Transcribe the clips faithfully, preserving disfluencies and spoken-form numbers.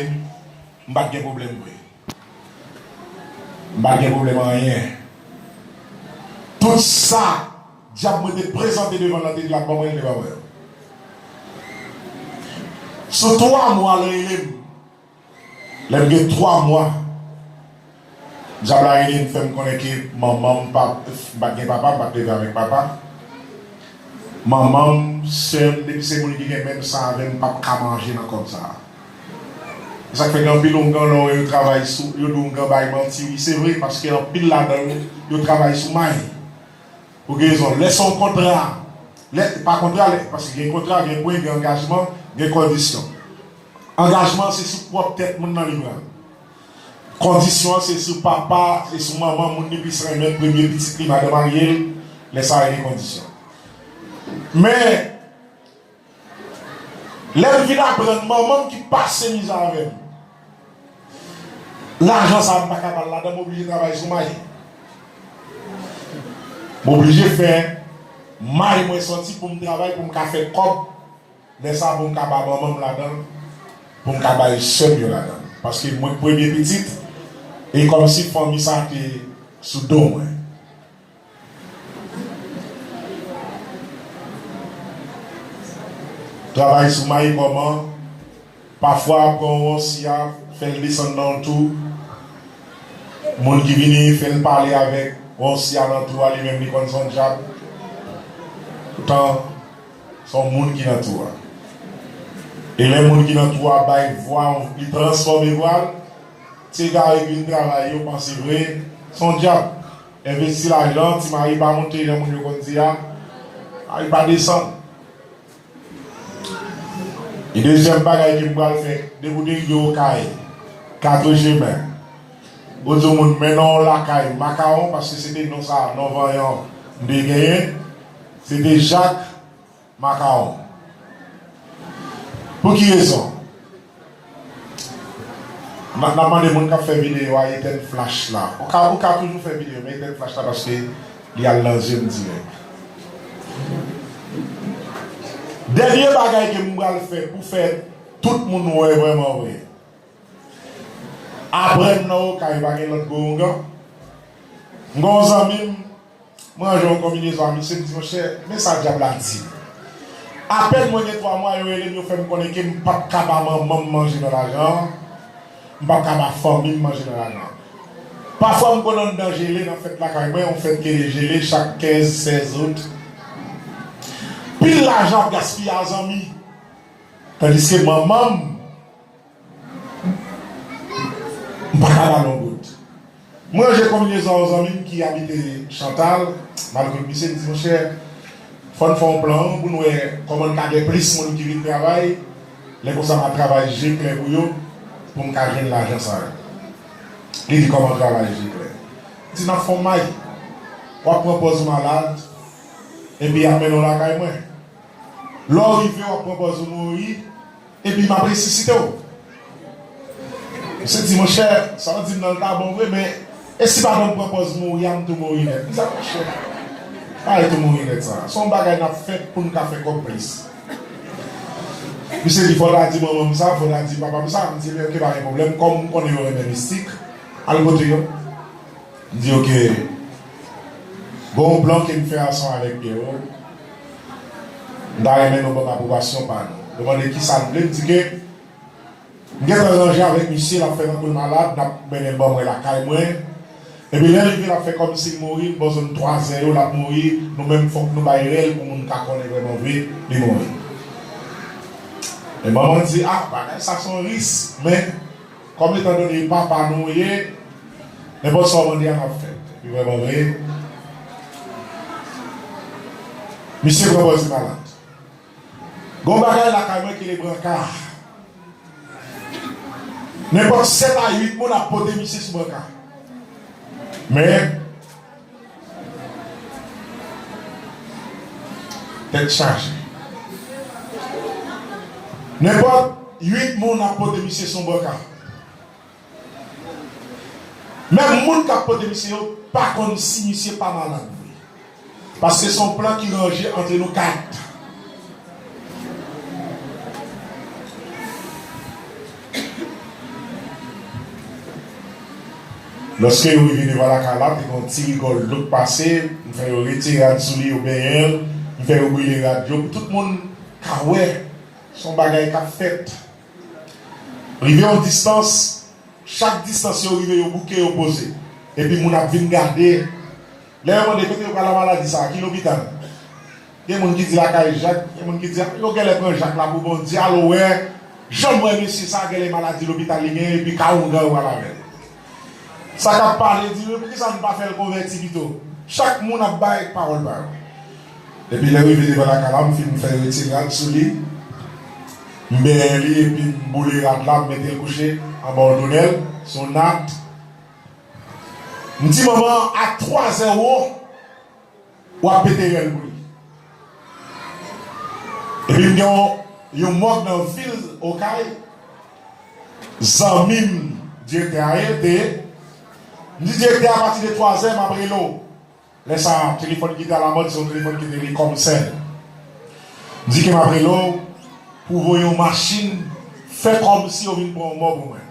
m pa t gen pwoblèm vre. M pa t gen pwoblèm anyen. Tout sa dyab mwen te prezante devan l lan te di l ap ban mwen, l te ban mwen yo. Sou twa mwa, l rele m. Lè m gen twa mwa, dyab la rele m, fè m konnen ke manman m pa, m pa t gen papa, m pa t leve avèk papa. Manman m, sè m, depi se moun ki gen menm san avè m, p ap ka manje nan kòb sa a. E sa k fè gen anpil oungan lè w wè yo travay sou, yo di oungan bay manti, wi, se vre, paske anpil ladan yo, yo travay sou may. Pou gen rezon, lè se yon kontra, lè, pa kontra, lè, paske gen kontra, gen pwen, gen angajman, gen kondisyon. Angajman se sou pwòp tèt moun nan li pran. Kondisyon an se sou papa, se sou manman moun li plis renmen, premye pitit li, madanm marye l, lè sa a gen kondisyon. Men, lè m vin aprann manman m ki pase mizè avè m, lajan sa a m pa ka ba l ladan, m oblije travay sou may. M oblije fè may mwen sòti pou m travay, pou m ka fè kòb. Lè sa a pou m ka ba manman m ladan, pou m ka bay sè m yo ladan. Paske mwen k premye pitit, e kòmsi fanmi sa a te sou do mwen. Travay sou may kòman? Pafwa, pran wonsi a, fè l desann nan yon twou. Moun ki vini, fè l pale avèk wonsi a nan twou a, li menm li konn se yon dyab. Poutan, se yon moun ki nan twou a. E lè moun ki nan twou a bay vwa, li transfòme vwa l, ti egare ki vin travay yo panse vre, se yon dyab. Envesti lajan, ti mari pa monte, jan moun yo konn di a, mari pa desann. E dezyèm bagay ke m pral fè, depi w te rive Okay, Katrechemen, ou di yon moun, men non w lakay Makawon, paske se te non sa, non vanyan m te genyen, se te Jak Makawon. Pou ki rezon? N ap, n ap mande moun k ap fè videyo a etèn flach la. Ou ka, ou ka toujou fè videyo, men etèn flach la paske li al nan zye m dirèk. Dènye bagay ke m pral fè pou fè tout moun wè vrèman vre. Apre m nan Okay, pa gen lòt gwo oungan. M gen yon zanmi m, m ranje yon konbinezon a misye, m di, monchè, men sa dyab la di m. Apèn mwen gen twa mwa, yo rele m, yo fè m konnen ke m p ap ka ba manman m manje nan lajan an, m p ap ka ba fanmi m manje nan lajan an. Pafwa, m konn anndan jele nan fèt lakay mwen, yon fèt ki rele jele chak kenz, sèz out. Pil lajan ap gaspiye a zanmi. Tandiske manman m, m pa ka ba l yon goud. Mwen ranje konbinezon a yon zanmi m ki abite Chantal, m al kot misye, m di, monchè, fò n fè yon plan pou n wè kòman n ka gen plis moun ki vin travay, lè konsa m a travay je klè pou yo, pou m ka jwenn lajan sa yo. Li di, kòman travay je klè? M di, n ap fè yon may. W ap pran pòz ou malad, epi y ap mennen w lakay mwen. Lè w rive, w ap pran pòz ou mouri, epi m ap resisite w. Misye di, monchè, sa w di m nan l ta bon vre, men e si patwon m pran pòz mouri a, m tou mouri nèt? M di sa, monchè, pa ret ou mouri nèt sa. Se yon bagay n ap fè pou n ka fè kòb plis. Misye di, fò w ta di manman m sa, fò w ta di papa m sa. M di, men oke, pa gen pwoblèm. Kòm m konnen yo renmen mistik, al kote yo. M di, oke, gen yon plan ke m fè ansanm avèk Pierrot. M ta renmen nou ban m apwobasyon pa nou. Yo mande kisa n vle, m di ke m gentan ranje avèk misye, l ap fè tankou l malad, n ap mennen l ban mwen lakay mwen. Epi lè l rive, l ap fè kòmsi l mouri, bò zòn twa zè yo, l ap mouri, nou menm fòk nou bay rèl pou moun ka konnen vrèman vre li mouri. E manman di, a, bagay sa se yon risk, men kòm etandone e papa nou ye, nenpòt sa w mande a n ap fè. Epi vrèman vre, misye pran pòz li malad. Gen yon bagay lakay mwen ki rele branka. Nenpòt sèt a uit moun ap pote misye sou branka. Men, tèt chaje. Nenpòt uit moun ap pote misye sou branka. Menm moun k ap pote misye yo pa konn si misye pa malad vre. Paske se yon plan ki ranje antre nou kat. Lòske yo rive devan lakay la, te gen yon ti rigòl dlo k pase, m fè yo retire rad sou li, yo benyen l, m fè yo brile rad yo, pou tout moun ka wè se yon bagay k ap fèt. Rive yon distans, chak distans yo rive, yo bouke, yo poze. Epi moun ap vin gade. Lè yo mande kote yo pral ak maladi sa a, ki lopital? Gen moun ki di lakay Jak, gen moun ki di, "Ah, yo genlè pran Jak la pou Bondye, al wè, jan m wè mesye sa a genlè maladi lopital li genyen, epi ka oungan yo pral avè l." Sa k ap pale di, "Wi, poukisa n pa fè l konvèti pito?" Chak moun ap bay pawòl pa yo. Epi lè rive devan lakay la, m fin fè retire rad sou li, m benyen li, epi m boule rad la, m mete l kouche anba yon tonèl, se yon nat. M di manman an, a twa zè, w ap pete rèl pou li. Epi m gen yon, yon mòg nan vil Okay, zanmi m, direktè a ye, te ye. M di direktè a, apati de twa zè, m ap rele w. Lè sa a, telefòn ki te alamòd, se yon telefòn ki te rele kòmsè. M di ke m ap rele w pou voye yon machin, fè kòmsi yo vin pran yon mò pou mwen.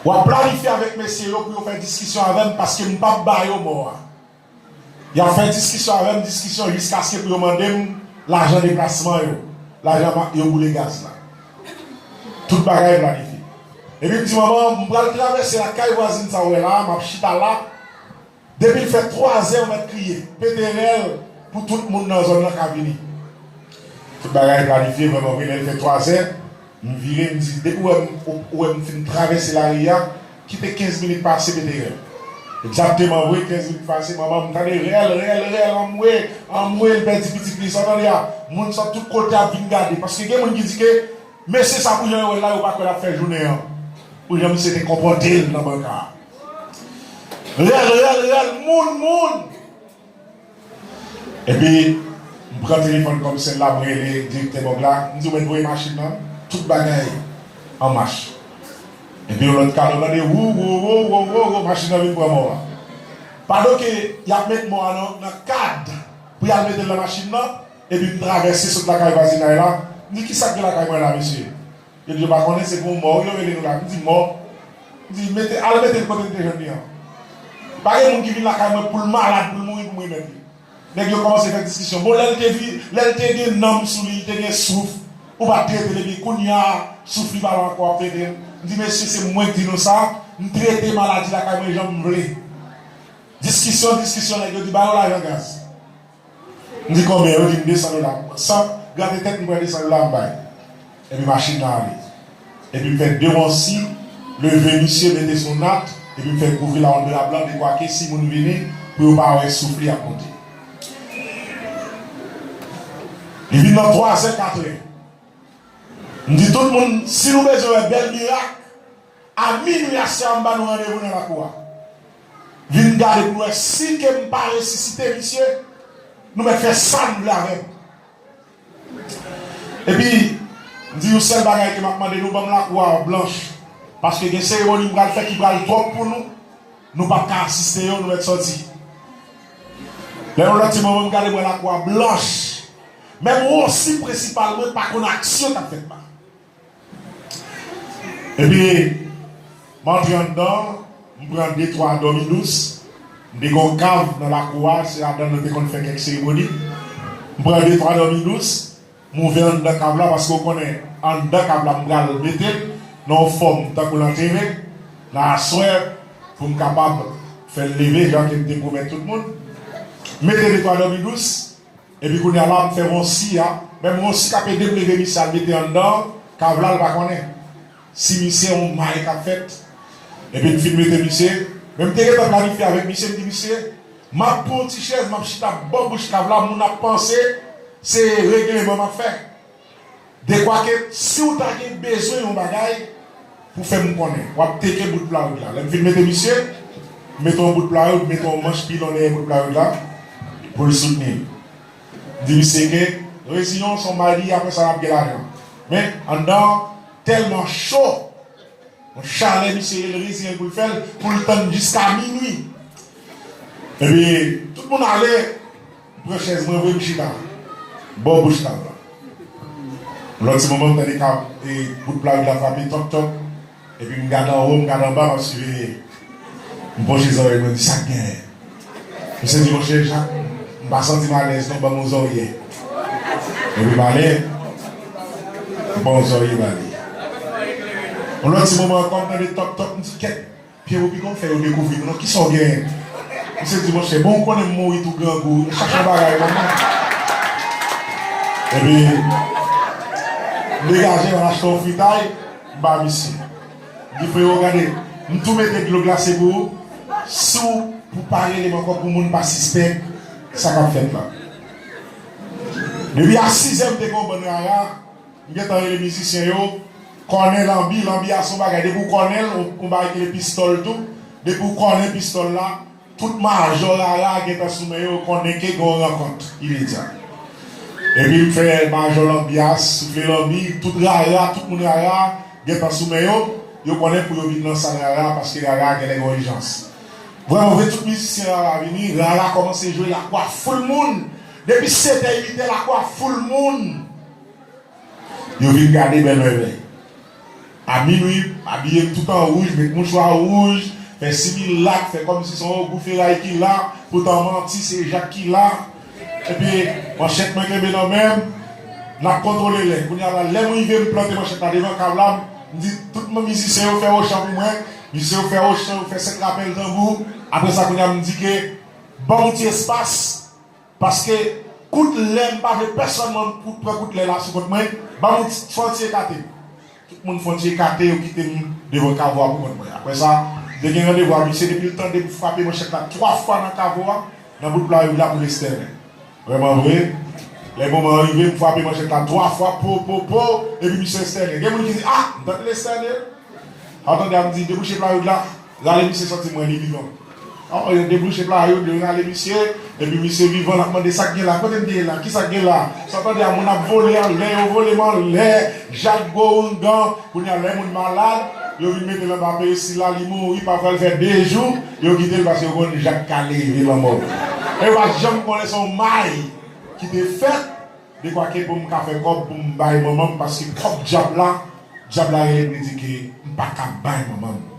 W ap planifye avèk mesye yo pou yo fè diskisyon avè m, paske m p ap ba yo mò a. Y ap fè diskisyon avè m, diskisyon jiskaske pou yo mande m lajan deplasman yo, lajan ma-, yo boule gaz la. Tout bagay planifye. Epi m di manman, m pral travèse lakay vwazin sa w wè la a, m ap chita la. Depi l fè twa zè, ou mèt kriye, pete rèl pou tout moun nan zòn nan ka vini. Tout bagay planifye, vrèman vre, lè l fè twa zè, m vire, m di, depi w wè m, ou, ou wè m fin travèse lari a, kite kenz minit pase, pete rèl. Egzakteman vre, kenz minit pase, manman m tande rèl, rèl, rèl, anmwe, anmwe, l pèdi pitit li, sa w tande a. Moun sot tout kote ap vin gade, paske gen moun ki di ke mesye sa pou jan yo wè l la, yo pa kwè l ap fè jounen an. Pou jan misye te konpòte l nan banka a. Rèl, rèl, rèl, moun, moun. Epi, m pran telefòn kòmsè la, m rele direktè mòg la, m di, "Ou mèt voye machin nan, tout bagay an mach." Epi, yon lòt kalòt tande, wou, wou, wou, machin nan vin pran mò a. Pandan ke y ap met mò a nan, nan kad pou y al mete l nan machin nan, epi m travèse sot lakay vwazinay la, m di, "Ki sa k gen lakay mwen la, mesye?" Yo di yo pa konnen, se pou yon mò wi yo rele nou la. M di, "Mò?" M di, "Mete, al mete l kote n te jwenn li an." Pa gen moun ki vin lakay mwen pou l malad, pou l mouri, pou m remèt li. Nèg yo kòmanse fè diskisyon. Bon, lè l te vi-, lè l te gen nanm sou li, li te gen souf, ou pa t trete l, epi kounye a, souf li pa la ankò, w ap trete l. M di, "Mesye, se mwen k di nou sa, m trete maladi lakay mwen jan m vle." Diskisyon, diskisyon, nèg yo di, "Ba yo lajan gaz." M di, "Konbyen?" Yo di m, "De san dola." San grate tèt, m pran de san dola, m bay. Epi machin nan ale. Epi m fè de wonsi, leve misye, mete sou nat, epi m fè kouvri l a yon dra blan, dekwa ke si moun vini, pou yo pa wè souf li ap monte. Li vin nan twa zè, kat è. M di tout moun, si nou bezwen wè bèl mirak, a minwi aswè a, m ba nou randevou nan lakou a. Vin gade pou nou wè si ke m pa resisite misye, nou mèt fè sa n vle avè m. Epi, m di yon sèl bagay ke m ap mande nou, ban m lakou a blanch. Paske gen seremoni m pral fè ki pral twòp pou nou, nou p ap ka asiste yo, nou mèt sòti. Lè yon lòt ti moman m gade m wè lakou a blanch. Men m wonsi prensipal mwen pa konn aksyon k ap fèt la. Epi, m antre anndan, m pran de twa dòmi dous. M te gen yon kav nan lakou a, se ladan l nou te konn fè kèk seremoni. M pran de twa dòmi dous, m ouvè anndan kav la, paske w konnen, anndan kav la, m pral mete l nan yon fòm tankou lantere, nan aswè, pou m kapab fè l leve, jan ke m te pwomèt tout moun. M mete de twa dòmi dous, Epi kounye a la, m fè wonsi a, menm wonsi k ap ede m leve misye al mete anndan kav la, l pa konnen si misye yon may k ap fèt. Epi m fin mete misye, men m te gentan planifye avèk misye, m di, "Misye, m ap pran yon ti chèz, m ap chita bò bouch kav la, moun ap panse se regleman m ap fè." Dekwa ke si w ta gen bezwen yon bagay pou fè m konnen, w ap teke bout plawid la. Lè m fin mete misye, m mete yon bout plawid, m mete yon manch pilon dèyè bout plawid la pou l soutni l. M di misye ke reziyon se yon may li ye, apre sa l ap gen lajan. Men, anndan an tèlman cho, yon chalè misye ye, l reziyen l pou l fè l, pou l tann jiska minwi. Epi, tout moun ale, m pran chèz mwen vre, m chita bò bouch kav la. Lòt ti moman, m tande kav, e, bout plawid la frape, tòk, tòk. Epi m gade anwo, m gade anba, m ap siveye. M pwoche zòrèy mwen, m di, "Sa k genyen?" Misye di, "Monchè Jak, m pa santi m alèz non, ban m yon zòrye." Epi m ale, m pran yon zòrye ba li. Yon lòt ti moman ankò, m tande tòp tòp, m di, "Kèt, Pyè Wopi, kòman w fè yo dekouvri m non, kisa w genyen?" Misye di, "Monchè, bon, ou konnen m mouri tou grangou, chache yon bagay ban mwen." Epi, m degaje, m al achte yon fritay, m ba misye. M di, "Frewo, gade, m tou mete dlo glase pou ou. Si w pou pa rele m ankò pou moun pa sispèk sa k ap fèt la." Depi a sizè m te gen yon bann rara, m gentan rele mizisyen yo, kònen lanbi, lanbi a se yon bagay, depi w kònen l, yon, yon bagay ki rele pistòl tou, depi w kònen pistòl la, tout majò rara gentan sou men yo, konnen ke gen yon rankont imedya. Epi m fè majò lanbi a, soufle lanbi, tout rara, tout moun rara gentan sou men yo, yo konnen pou yo vin nan sal rara, paske rara genlè gen yon ijans. Vrèman vre, tout mizisyen rara vini, rara kòmanse jwe, lakou a foul moun. Depi setè, uitè, lakou a foul moun. Yo vin gade bèl mèvèy. A minwi, abiye m tout an wouj, met mouchwa wouj, fè similak, fè kòmsi se yon ogou feray ki la, poutan manti, se Jak ki la. Epi, manchèt mwen kenbe nan men m, n ap kontwole lè. Kounye a la, lè m rive, m plante manchèt la devan kav la, m di tout mizisyen yo fè ochan pou mwen, mizisyen yo fè ochan, yo fè senk rapèl tanbou. Apre sa, kounye a, m di ke, ban m yon ti espas, paske kout lè, m pa vle pèsòn mwen kout, pran kout lè la sou kont mwen. Ban m yon ti, fè yon ti ekate. Tout moun fè yon ti ekate, yo kite m devan kavo a pou kont mwen. Apre sa, m te gen randevou ak misye, depi l tande m frape manchèt la twa fwa nan kavo a, nan bout playwood la pou l estènen. Vrèman vre, lè moman an rive, m frape manchèt la twa fwa, po, po, po, epi misye estènen. Gen moun ki di, "Ah, m tande l estènen." Sa w tande a, m di, "Debouche playwood la." Rale misye santi mwen li vivan. Oh, yo debouche playwood, yo rale misye, epi misye vivan, l ap mande, "Sa k gen la? Kote m te ye la? Kisa k gen la?" Sa w tande a, moun ap vole anlè, yo vole m anlè, Jak gwo oungan. Kounye a, lè moun malad, yo vin mete l anba peresil la, li mouri, pafwa l fè de jou, yo kite l paske yo konn Jak ka leve lanmò. E yo pa janm konnen se yon may ki te fèt, dekwake pou m ka fè kòb pou m bay manman m, paske kòb dyab la, dyab la rele m, li di ke m pa ka bay manman m.